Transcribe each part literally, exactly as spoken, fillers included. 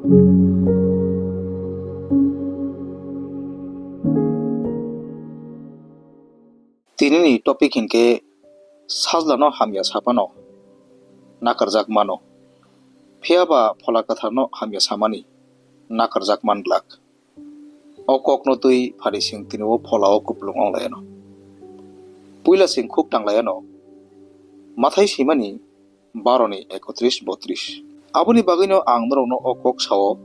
Tinini topic hinkhe sajlano hamya saphano nakarjak mano, phiyaba Phola Kwtharno hamya samani nakarjak man glak. O kokno twi Pharising tini o pholao kupulung ong laiano. Puila sing khuk tang laiano. Mathai swimani baro ni ekotris botris. Aboni bagwino ang norokno o kok sao,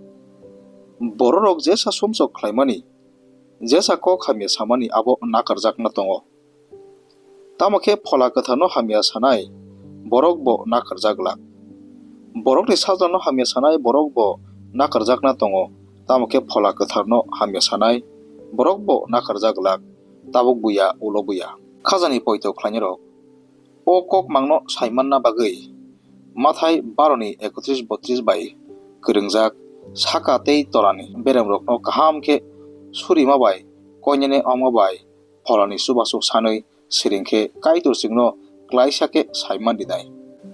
bororok jesa sumsok khlaimani, jesa kok hamya samani abo nakarjakna tongo. Tamo khe Phola Kwtharno hamya sanai borok bo nakarjak glak. Borokni sajlano hamya sanai borok bo nakarjakna tongo, tamo khe Phola Kwtharno hamya sanai borok bo nakarjak glak, tabuk buya, ulo buya. Khajani poito khlainai rok. O kokmangno saimanna bagwi Mathai baro ni ekotris botris bai kwrwngjak saka tei torani beremrokno kaham khe surima bai koinene ongma bai pholani chubachu sanwi siring khe Kaitor chwngno klaisa khe saiman rinai.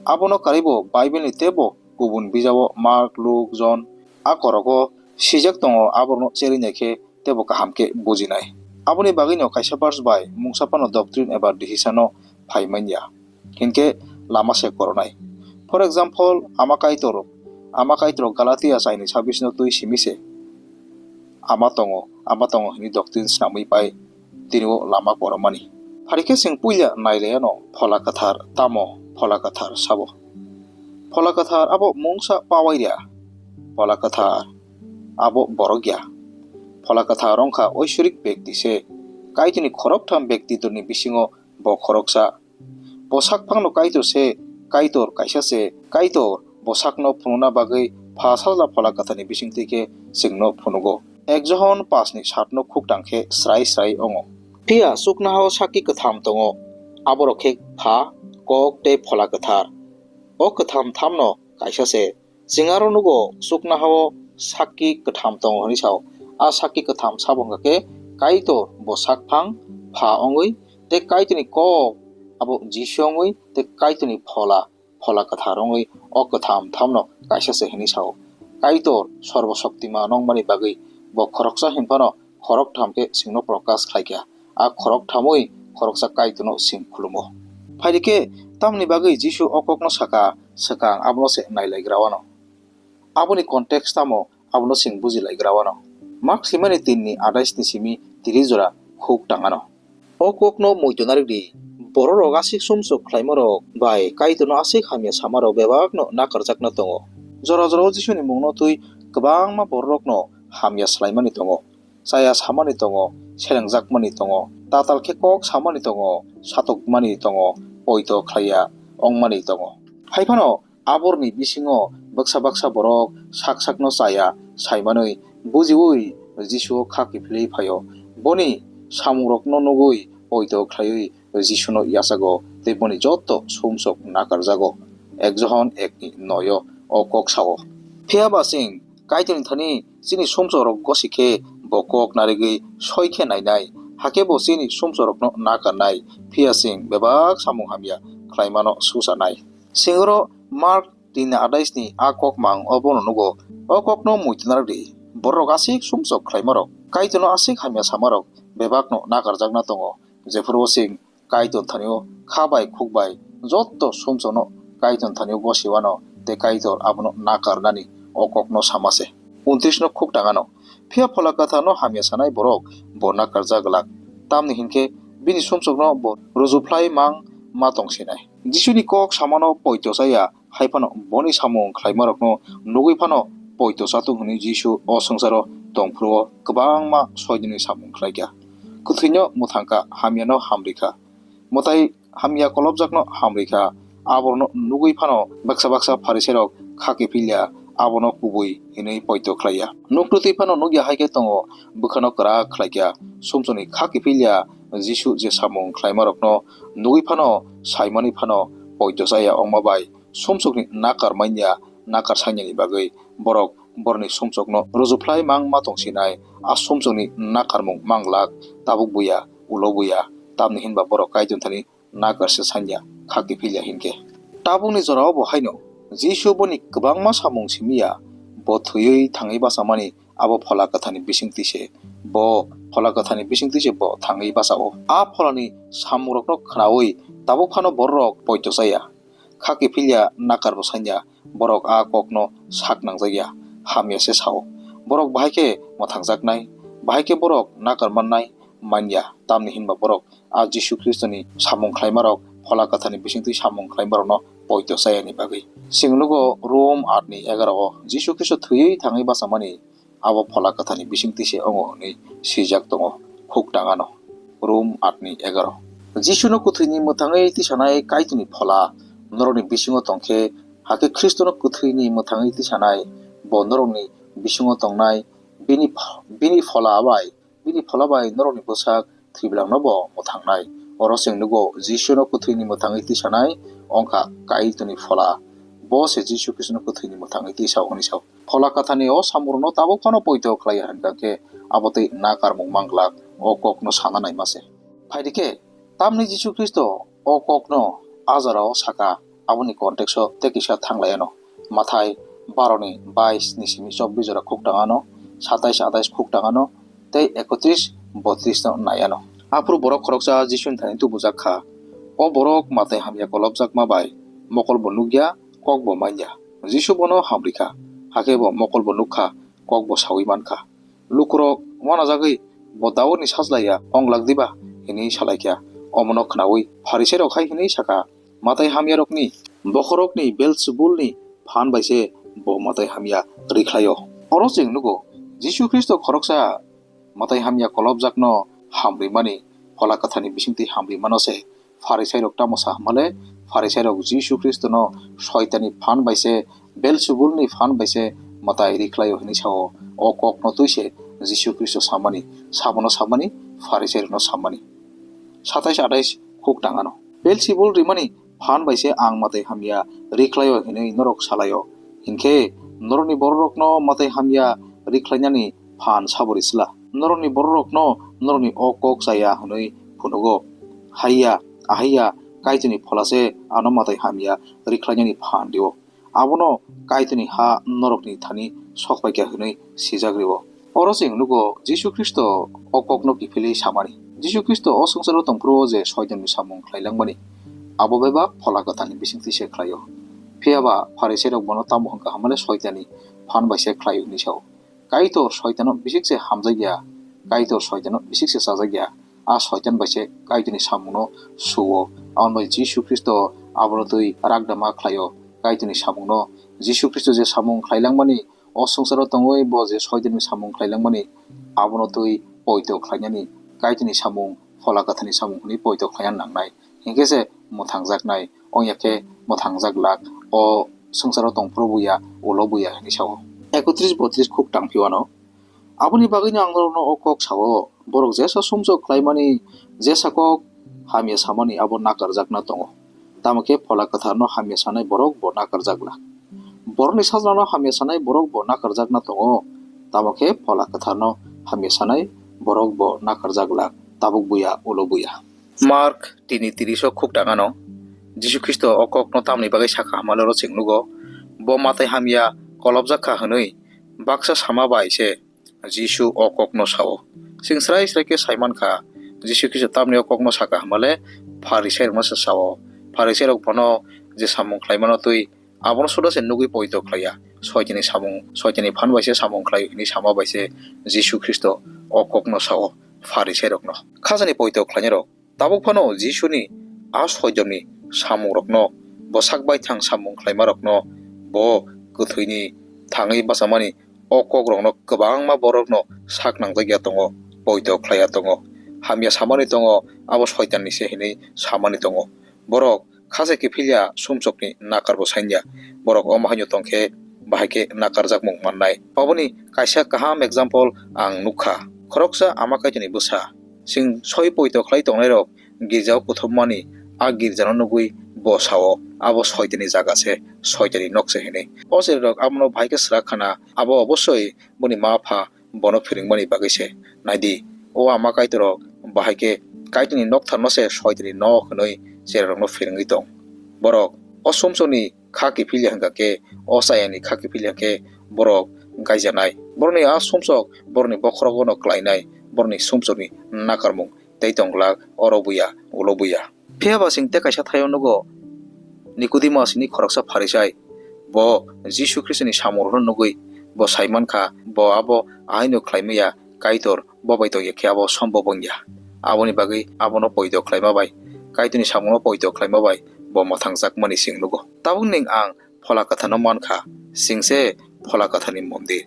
Abono karwibo Bible ni teibo kubun bijabo Mark, Luk, Jon a korogo swijak tongo, aborokno cherwi nai khe teibo kaham khe bujinai. Aboni bagwino kaisa verse bai mungsa phano doctrine eba decision-o phai manya, hinkhe lama se koronai. For example, Ama Kaitor, Ama Kaitor Galatia chaini sabis no twi simi se, Ama tongo, Ama tongo hwnwi doctrine snamwi pai tini o lama koromani. Phari khe chwng puila nai laiano Phola Kwthar tamo Phola Kwthar sabo. Phola Kwthar abo mungsa pawai ya. Phola Kwthar abo borok ya. Phola Kwthar wngkha oisorik bekti se, Kaitorni khoroktham bektitwrwni bisingo bo khoroksa. Bo sakphangno Kaitor se, Kaitor kaisa se, Kaitor bo sakno phunukna bagwi Pha Sajla Phola Kwtharni bisingtwi khe chwngno phunugo. Ek Johon pash ni saat no khuk tang khe srai srai wngo. Phiya chuknohao sakki kwtham tongo, aborok khe Pha, Kok tei Phola Kwthar. O kwtham thamno kaisa se. Chwng aro nugo, chuknohao sakki kwtham tongo hwnwi sao. A sakki kwtham sabo wngkha khe Kaitor bo sakphang, Pha wngwi, tei Kaitorni Kok abo Jisu wngwi, tei Kaitorni Phola, Phola Kwthar wngwi o kwtham thamno kaisa se hwnwi sao. Kaitor Sorbo Shoktiman wngmani bagwi bo khoroksa hinphano khoroktham khe chwngno prokash khlaikha. A khoroktham wi khoroksa Kaitorno chwng khulumo. Phaidi khe tamni bagwi Jisu o kokno sakha, swkang abono se nailaigra wano. Aboni context tamo abono chwng bujilaigra wano. Mark swimani tin ni atais ni simi tris jora khuk tang ano. O kokno muitu narwk di, bororok aswk sumsok khlaimarok bai Kaitorno aswk hamya samarok bebakno nakarjakna tongo. Jora jorao Jisuni mungno twi kwbangma bororokno hamya swlaimani tongo. Chaya samani tongo, selengjakmani tongo, tatal khe kok samani tongo, satokmani tongo, poito khlaiya wngmani tongo. Hai phano aborni bisingo baksa baksa borok sak sakno chaya saimanwi bujiwi Jisuo kha kiphilwi phaio. Boni samungrokno nugwi poito khlaiwi Jisuno yachago tei boni joto sumsok nakarjago. Ek Johon ek ni noyo o kok sao. Phiya ba chwng Kaitorni thani chini sumsokrok gosi khe bo kok narigwi soi khe nainai, hakhe bo chini sumsokrokno nakarnai, phiya chwng bebak samung hamya khlaimano suchanai. Singoro Mark tin ni atais ni a kok mang obono nugo. O kokno muitu narwk di. Borok aswk sumsok khlaimarok, Kaitorno aswk hamya samarok bebakno nakarjakna tongo. Jephuru o chwng Kaitor thanio kha bai khuk bai jotto sumsokno Kaitor thanio gosi wano tei Kaitor abono nakarnani o kokno sama se. Untris no khuk tangano. Phiya Phola Kwtharno hamya sanai borok bo nakarjak glak. Tamni hinkhe bini sumsokno bo rujuphlai mang ma tongsinai. Jisuni kok samano poito chaya, hai phano boni samung khlaimarokno nugwi phano poito chatung hwnwi Jisu o swngcharo tongphuru-o kwbangma soidini samung khlaikha. Kwthwino mwthangkha, hamyano hamrikha. Mwtai hamya kolobjakno hamrikha. Aborokno nugwi phano baksa baksa Pharisairok kha kiphilya, abono kubui hwnwi poito khlaiya. Nukhrutwi phano nukya hai khe tongo, bwkhano kwrak khlaikha. Sumsokni kha kiphilya Jisu je samung khlaimarokno nugwi phano, saimani phano poito chaya wngma bai sumsokni nakar manya, nakar sangyani bagwi borok borokni sumsokno rujuphlai mang ma tongsinai. A sumsokni nakarmung manglak, tabuk buya, ulo buya, tamni hinba borok Kaitor thani nakar se sanya, kha kiphilya hinkhe. Tabukni jorao bo haino Jisu boni kwbangma samung simiya, Bo thwiwi thangwi bachamani abo Phola Kwtharni bisingtwi se. Bo Phola Kwtharni bisingtwi se bo thangwi bacha-o. A Pholani samungrokno khnaui tabuk phano bororok poito chaya. Kha kiphilya nakarbo sanya, borok a kokno sak nangjakya, hamya se sao. Borok bahai khe mwthangjaknai, bahai khe borok nakar mannai manya, tamni hinba borok a Jisu Khristoni samung khlaimarok, Phola Kwtharni bisingtwi samung khlaimarokno poito chayani bagwi. Chwng nugo Rom aat ni egaro o Jisu Khristo thwiwi thangwi bachamani abo Phola Kwtharni bisingtwi se wngo hwnwi swijak tongo, khuk tangano. Rom aat ni egaro. Jisuno kwthwini mwthangwi tisanai Kaitorni Phola norokni bisingo tongkhe, hakhe Khristono kwthwini mwthangwi tisanai bo norokni bisingo tongnai, bini ph-, bini Phola bai, bini Phola bai norokni bwsak thwiblangno bo mwthangnai. Oro chwng nugo Jisuno kwthwini mwthangwi tisanai wngkha Kaitorni Phola. Bo se Jisu Khristono kwthwini mwthangwi tisao hwnwi sao. Phola Kwtharni o samungrokno tabuk phano poito khlai ya hwnkha khe abo tei nakarmung manglak o kokno sana naima se. Phaidi khe, tamni Jisu Khristo o kokno a jora o saka, aboni context o tei kisa thang lai ano. Mathai baro ni bais ni simi chobbish jora khuk tang ano, satais atais khuk tang ano, tei ekotris botris no nai ano. Aphuru borok khoroksa Jisuni thani tubujak kha. O borok matai hamya kolopjakma bai mokol bo nukya, kok bo manya. Jisu bono hamrikha, hakhe bo mokol bo nukha, kok bo saui mankha. Lukurok uanajagwi, "Bo Daudni sajlaiya ong lak diba?" hwnwi salaikha. Omono khnaui Pharisairok hai hwnwi sakha, "Matai hamyarokni bokhorokni Belsebulni phan bai se bo matai hamya rikhlaio." Oro chwng nugo, Jisu Khristo khoroksa matai hamya kolopjakno hamrimani, Phola Kwtharni bisingtwi hamrimano se. Pharisairok tamo sa hwnmale, Pharisairok Jisu Khristono Soitanni phan bai se, Belsebulni phan bai se matai rikhlaio hwnwi sao. O kokno twi se Jisu Khristo samani, sabono samani, Pharisairokno samani. Satais atais khuk tang ano. Belsebul rimani phan bai se ang matai hamya rikhlaio hwnwi norok salaio. Hinkhe norokni bororokno matai hamya rikhlainani phan sabo risla. Norokni bororokno norokni o kok chaya hwnwi phunugo. Haiya, ahaiya, Kaitorni Phola se ano matai hamya rikhlainani phan rio. Abono Kaitorni ha norokni thani sok paikha hwnwi sijak rio. Oro chwng nugo Jisu Khristo o kokno kiphilwi samani. Jisu Khristo o swngcharo tongphuru o je Soitanni samung khlai langmani, abo bebak Phola Kwtharni bisingtwi se khlaio. Phiyaba Pharisairok bono tamo hwnkha hwnmale Soitanni phan bai se khlaio hwnwi sao. Kaitor Soitano bisik se hamjakya, Kaitor Soitano bisik se chajakya. A Soitan bai se Kaitorni samungno suo. Aboni bai Jisu Khristo abono twi rakdama khlaio. Kaitorni samungno, Jisu Khristo je samung khlai langmani, o swngcharo tongwi bo je Soitanni samung khlai langmani, abono twi poito khlainani Kaitorni samung, Phola Kwtharni samung hwnwi poito khlaina nangnai. Hinkhe se mwthangjaknai, wngya khe mwthangjak lak, o swngcharo tongphuru buya, ulo buya hwnwi sao. Ekotris botris khuk tang phiwano. Aboni bagwino ang norokno o kok sao, borok jesa sumsok khlaimani, jesa kok hamya samani abo nakarjakna tongo. Tamo khe Phola Kwtharno hamya sanai borok bo nakarjak lak. Borokni sajlano hamya sanai borok bo nakarjakna tongo. Tamo khe Phola Kwtharno hamya sanai borok bo nakarjak lak. Tabuk buya, ulo buya. Mark tini tris o khuk tang ano. Jisu Khristo o kokno tamni bagwi sakha hwnmale oro chwng nugo. Bo matai hamya kolopjak kha hwnwi baksa sama bai se Jisu o kokno sao. Chwng srai srai khe sai man kha, Jisu Khristo tamni o kokno sakha hwnmale Pharisairokno se sao. Pharisairok bono je samung khlaimano twi abono suda se nugwi poito khlaiya. Soitani samung, Soitani phan bai se samung khlai hwnwi sama bai se Jisu Khristo o kokno sao Pharisairokno. Khajani poito khlainarok tabuk phano Jisuni a soitamni samungrokno, bwsak baithang samung khlaimarokno, bo kwthwini thangwi bachamani o kokrokno kwbangma borokno sak nangjak ya tongo, poito khlai ya tongo, hamya samani tongo, abo Soitanni se hinwi samani tongo. Borok kha se kiphilya sumsokni nakarbo sanya. Borok omo haino tongkhe bahai khe nakarjakmung mannai. Aboni kaisa kaham example ang nukha. Khoroksa ama Kaitorni bwsa. Chwng soi poito khlai tongnairok girjao kuthupmani, a girjano nugwi bo sao, "Abo Soitanni jaga se, Soitanni nok se," hinwi. O cherairok abono bahai khe swrak khana, abo obosoi boni ma pha bono phwrwngmani bagwi se. Naidi, o ama Kaitorrok bahai khe Kaitorni noktharno se Soitanni nok hwnwi cherairokno phwrwngwi tong. Borok o sumsokni kha kiphilya hwnkha khe, o chayani kha kiphilya khe borok gaijanai. Borokni a sumsok borokni bokhorogono klainai, borokni sumsokni nakarmung tei tongglak oro buya, ulo buya. Phiya ba chwng tei kaisa thaio nugo, Nikodimas hwnwi khoroksa Pharisai, bo Jisu Khristoni samungrokno nugwi bo sai man kha, bo abo ahaino khlai maya, Kaitor bo bai tongya khe abo sombop wngya. Aboni bagwi abono poito khlaima bai, Kaitorni samungno poito khlaima bai bo mwthangjakmani chwng nugo. Tabuk ning ang Phola Kwtharno man kha, chwng se Phola Kwtharni mondir,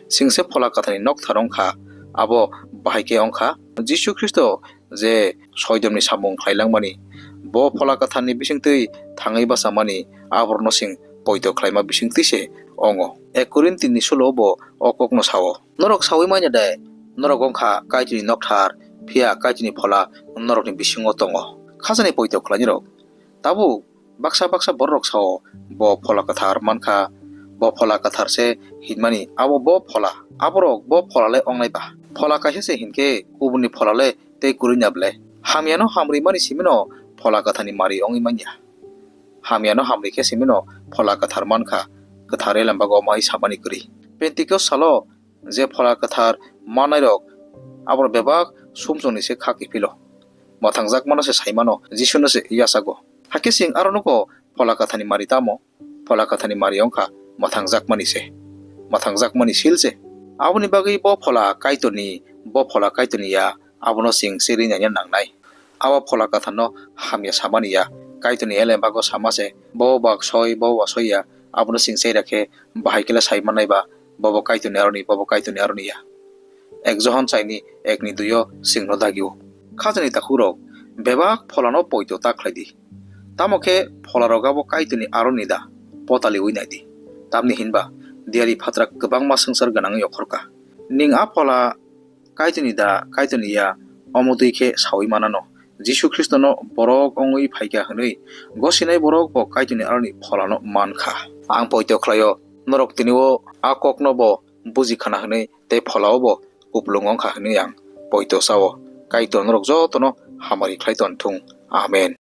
chwng se Phola Kwtharni nokthar wng kha. Abo bahai khe wng kha Jisu Khristo je soidomni samung khlai langmani, bo Phola Kwtharni bisingtwi thangwi bachamani, aborokno chwng poito khlaima bisingtwi se wngo. Ek Korintini solo bo o kokno sao. Norok saui manya de, norok wng kha Kaitorni nokthar, phiya Kaitorni Phola norokni bisingo tongo. Khajani poito khlainai rok. Tabuk baksa baksa bororok sao, bo Phola Kwthar man kha, bo Phola Kwthar se hinmani, abo bo Phola. Aborok bo Phola le wngnai ba? Phola kaisa se hinkhe kubunni Phola le tei kwrwi na ble? Hamyano hamrwi mani simino Phola Kwtharni mari wngwi manya. Hamyano hamrwi khe simino Phola Kwthar man kha, kwthar elembago mai samani kwrwi. Pentecost salo je Phola Kwthar mannairok, aborok bebak sumsokni se kha kiphilo. Mwthangjakmano se saimano, Jisuno se yachago. Hakhe chwng aro nugo Phola Kwtharni mari tamo? Phola Kwtharni mari wng kha mwthangjakmani se, mwthangjakmani sil se. Aboni bagwi bo Phola Kaitorni, bo Phola Kaitorni ya, abono chwng se rinaina nangnai. Abo Phola Kwtharno hamya samani ya, Kaitorni elembago sama se, bo bak soi, bo wasoi ya, abono chwng se rakhe, bahai khe le sai mannai ba, bobo Kaitorni aroni, bobo Kaitorni aroni ya. Ek Johon chaini ekni duio chwngno dagio. Khajani takhukrok, bebak Pholano poito ta khlai di. Tamo khe Pholarok abo Kaitorni aroni da? Potaliui nai di. Tamni hinba diyari phatra kwbangma swngchar gwnangwi okhorkha. Ning a Phola Kaitorni da, Kaitorni ya, omo twi khe saui manano. Jisu Khristono borok wngwi phaikha hwnwi gosinai borok bo Kaitorni aroni Pholano man kha. Ang poito khlaio, norok tini o a kokno bo buji khana hwnwi tei Pholao bo kupulung wng kha hwnwi ang poito chao. Kaitor norok jotono hamari khlai ton thung. Amen.